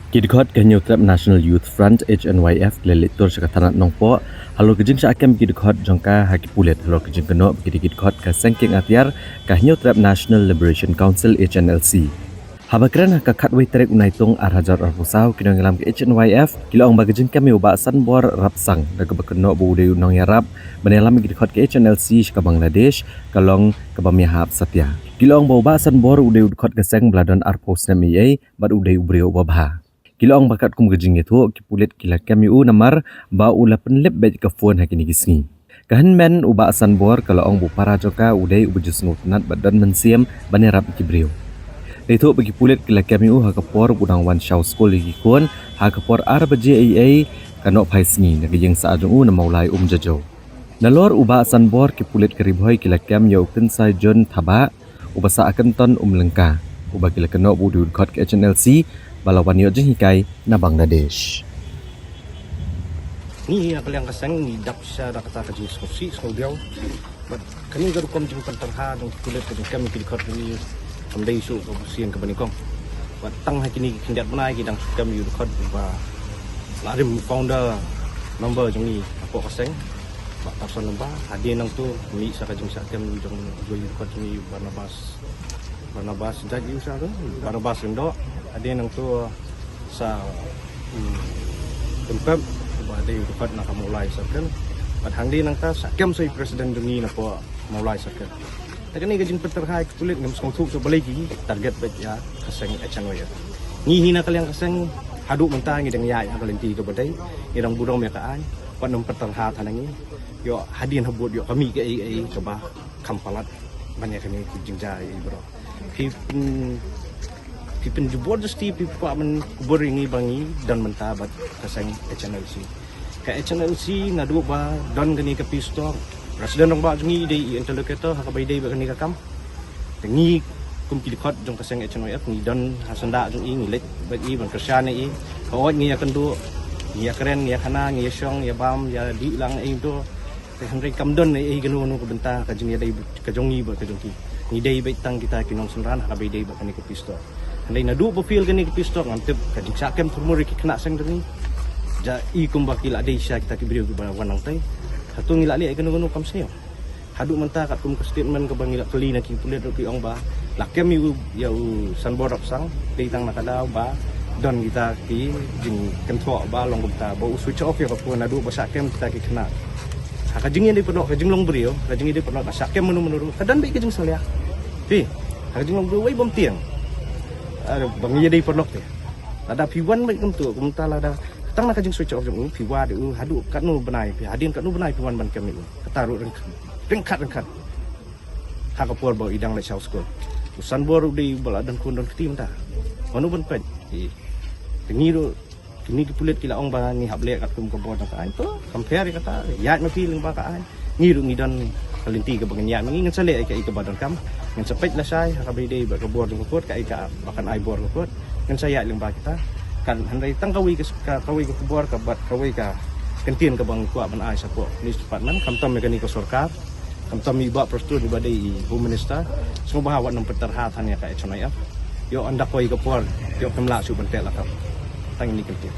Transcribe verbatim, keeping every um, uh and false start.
Ki dkhot ka Hynñiewtrep National Youth Front, H N Y F, ki la leit tur sha ka thanat Nongpoh halor ka jingshah kem ki dkhot jong ka ha ki pulit halor ka jingkynnoh ba ki dei ki dkhot ka seng kieng atiar ka Hynñiewtrep National Liberation Council, H N L C. Haba kren ha ka khatwei tarik u Naitung ar hajar arphew saw, ki nongïalam ka H N Y F ki la ong ba ka jingkem ïa u Bah Sanbor Rapsang da kaba kynnoh ba u dei u nongïarap ban ïalam ïa ki dkhot ka H N L C sha ka Bangladesh ka long kaba mih hap satia. Ki la ong ba u Bah Sanbor u dei u dkhot ka seng ba la don arphew snem ei ei bad u dei u briew uba bha. Ki la ong ba katkum ka jingïathuh, ki pulit ki la kem ïa u namar ba u la pynlip beit ka phone ha kine ki sngi. Ka hynmen u Bah Sanbor ka la ong ba u para jong ka u dei uba ju sngewtynnat bad don mynsiem ban ïarap ïa ki briew. La ïathuh ba ki pulit ki la kem ïa u ha ka por ba u dang wan shaw skul ïa ki khun ha ka por ar baje ei ei ka nohphai sngi na ka ïing sah jong u na Mawlai Umjajew. Nalor u Bah Sanbor, ki pulit ka Ri Bhoi ki la kem ïa u Kynsai John Thabah, uba sah ha Kynton Umlyngka, uba ki la kynnoh ba u dei u dkhot ka H N L C ba la wan ïoh jinghikai na Bangladesh. Ngi ha ka liang ka seng ngi dap shisha da kata ka jingsngewsih sngewdiaw. Bad kane ka rukom jingpynterha jong ki pulit ka jingkem ïa ki dkhot jong ngi kam dei shuh kaba shisien kaba nyngkong. Bad tang ha kine ki khyndiat bnai ki dang shu kem ïa u dkhot uba la rim, founder member jong ngi hapoh ka seng, Bah Carson Lyngba. Hadien nangto mih sa ka jingshah kem jong u dkhot jong ngi, Barnabas Barnabas Judge, ïa u sha tu, Barnabas Lyngdoh. Hadien nangto sa, hmm, Tympep, uba dei u dkhot na ka Mawlai Circle. Bad hangne nangta sa kem sa i president jong ngi napoh Mawlai Circle. Te kane ka jingpynterha ïa ki pulit ngam sngewthuh shuh balei ki target beit ïa ka seng H N Y F. Ngi hi na ka liang ka seng haduh mynta ngi dang ïaid ha ka lynti kaba dei, ngi dang burom ïa ka aiñ, wat nym pynterha than ngi. Ïoh hadien habud ïoh ka mih kaei kaei kaba kham palat ban ïa kane ki jingjia ei ei baroh. Phi pyn, phi pynjubor justi, phi kwah ban kubur ïa ngi ba ngi don mynta bad ka seng H N L C. Ka H N L C naduh ba don kane ka peace talk, President rangbah jong ngi i dei i interlocutor ha kaba ïadei bad kane ka kam. Te ngi kum ki dkhot jong ka seng H N Y F ngi don ha syndah jong i, ngi leit bad i ban kyrshan ïa i. Ka ot ngi ïakynduh, ngi ïakren, ngi ïakhana, ngi ïashong, ïabam, ïadih lang ei to. Te hynrei kam don ei ei kano kano ka bynta ka jingïadei ka jong ngi bad ka jong ki. Ngi dei beit tang kita ki nongsynran ha kaba ïadei bad kane ka peace talk. Hynrei naduh ba fail kane ka peace talk ngam tip ka jingshah kem thurmur ïa ki khynnah seng jong ngi. Ja i kumba ki la dei sha kita ki briew kiba wan nangtai. Hato ngi la leh kano kano, kam sngewthuh. Haduh mynta katkum ka statement kaba ngi la kylli na ki pulit ruh ki ong ba la kem ïa u, ïa u Sanbor Rapsang dei tang na ka daw ba don kita ki jingkynthoh ba long kumta ba u switch off ïa ka phone naduh ba shah kem kita ki khynnah. Ha ka jingïadei paralok, ka jinglong briew, ka jingïadei paralok, ka shah kem mano mano ruh ka don beit ka jingsalia. Phi, ha ka jinglong briew wei bym tieng. Ba ngi ïadei paralok te. Lada phi wan beit kumta, kumta lada tang na ka jingswitch off jong u, phi wad ïa u haduh katno bnai, phi hadien katno bnai phi wan ban kem ïa u. Kata ruh ryngkat, ryngkat, ryngkat. Ha ka por ba i dang leit shaw skul. U Sanbor u dei uba la don khun don kti mynta. Mano ban peit? Te ngi ruh, kine ki pulit ki la ong ba ngi hap leh katkum ka bor jong ka aiñ. To, kam pher ïa kata. Ïaid ma phi lyngba ka aiñ. Ngi ruh ngi don ka lynti kaba ngin ïaid ma ngi, ngin sa leh ïa kaei kaba donkam. Ngin sa peit lashai ha kaba ïadei bad ka bor jong ka court, kaei kaba kan ai bor ka court. Ngin sa ïaid lyngba kita. Kan hynrei tang kawei ka, kawei ka khubor kaba, kawei ka kyntien kaba nga kwah ban ai shapoh Police Department, khamtam ïa kane ka sorkar, khamtam ïa i Bah Prestone iba dei i Home Minister. Sngewbha wat nym pynterha than ïa ka H N Y F. Ïoh ynda kawei ka por ïoh kim lah shuh ban teh lakam. Tang ine i kyntien.